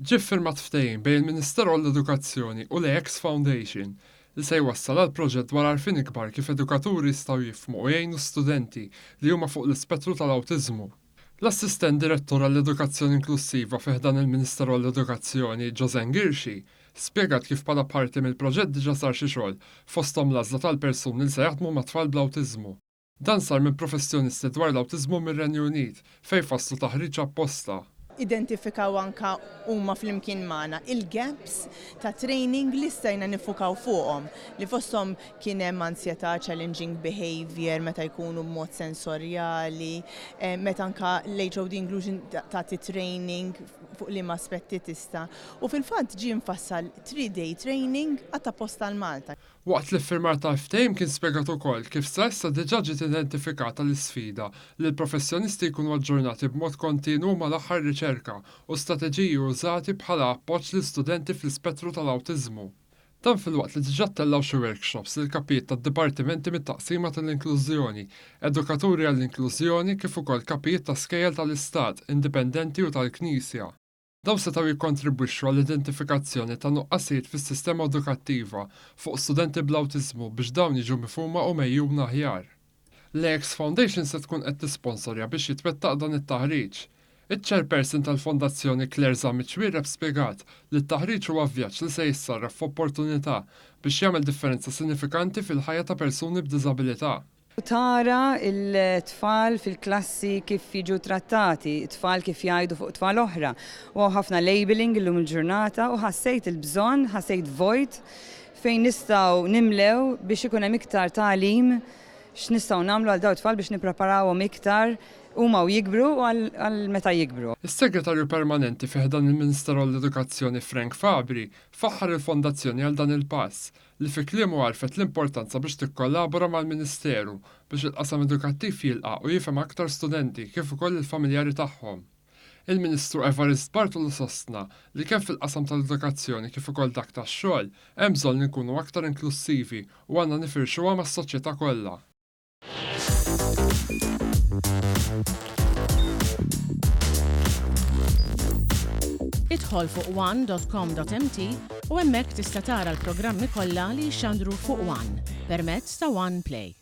Ġie ffirmat ftehim bejn il-Ministeru għall-Edukazzjoni u l-AX Foundation li se jwassal għal proġett dwar għarfien ikbar kif edukaturi jistgħu jifhmu u jgħinu studenti li huma fuq l-ispettru tal-awtiżmu. L-Assistent Direttur għall-Edukazzjoni Inklussiva fi ħdan il-Ministeru għall-Edukazzjoni, Josanne Ghirxi, spjegat kif bħala parti mill-proġett diġà sar xi xogħol, fosthom l-għażla tal-persuni li se jaħdmu ma' tfal bl-awtiżmu. Dan sar minn professjonisti dwar l-awtiżmu mir-Renju Unit, fejn fasslu taħriġ apposta. Identifikaw anke huma flimkien magħna il-gaps ta' training li stajna niffukaw fuqhom, li fosthom kien hemm ansjetà, challenging behaviour, meta jkunu b'mod sensorjali, meta anke l-HOD Inclusion tagħti training fuq liema aspetti tista'. U fil-fatt ġie mfassal three-day training għat-apposta għal Malta. Waqt l-iffirmar tal-ftehim kien spjegat ukoll kif sa issa diġà ġiet identifikata l-isfida li l-professjonisti jkunu aġġornati b'mod kontinwu mal-aħħar riċerka u strateġiji użati bħala appoġġ lil studenti fl-ispettru tal-awtiżmu. Dan filwaqt li diġà ttellgħu xi workshops lil kapijiet tad-dipartimenti mit-Taqsima tal-Inklużjoni, Edukaturi għall-Inklużjoni kif ukoll kapijiet ta' skejjel tal-Istat, indipendenti u tal-Knisja. Dawn setgħu jikkontribwixxu għall-identifikazzjoni ta' nuqqasijiet fis-sistema edukattiva fuq studenti bl-awtiżmu biex dawn jiġu mifhuma u megħjuna aħjar. L-AX Foundation se tkun qed tisponsorja biex jitwettaq dan it-taħriġ. Iċ-Chairperson tal-Fondazzjoni Claire Zammit Xuereb spjegat li t-taħriġ huwa vjaġġ li se jissarraf f'opportunità biex jagħmel differenza sinifikanti fil-ħajja ta' persuni b'diżabilità. Tara l-tfal fil-klassi kif jiġu trattati, tfal kif jgħidu fuq tfal oħra. U hawn ħafna labelling illum il-ġurnata u ħassejt il-bżonn, ħassejt vojt fejn nistgħu nimlew biex ikun hemm iktar tagħlim x'nistgħu nagħmlu għal dawn it-tfal biex nippreparawhom iktar huma u jikbru u għal meta jikbru. Is-Segretarju Permanenti fi ħdan il-Ministeru għall-Edukazzjoni Frank Fabri faħħar il-Fondazzjoni għal dan il-pass li fi kliemu għarfet l-importanza biex tikkollabora mal-Ministeru biex il-qasam edukattiv jilqa' u jifhem aktar studenti kif ukoll il-familjari tagħhom. Il-Ministru Evarist Bartolo sostna li kemm fil-qasam tal-edukazzjoni kif ukoll dak tax-xogħol hemm bżonn li nkunu aktar inklussivi u għandna nifirxuha mas-soċjetà kollha. Idħol fuq one.com.mt u hemmhekk tista' tara l-programmi kollha li jixxandru fuq One permezz ta' One Play.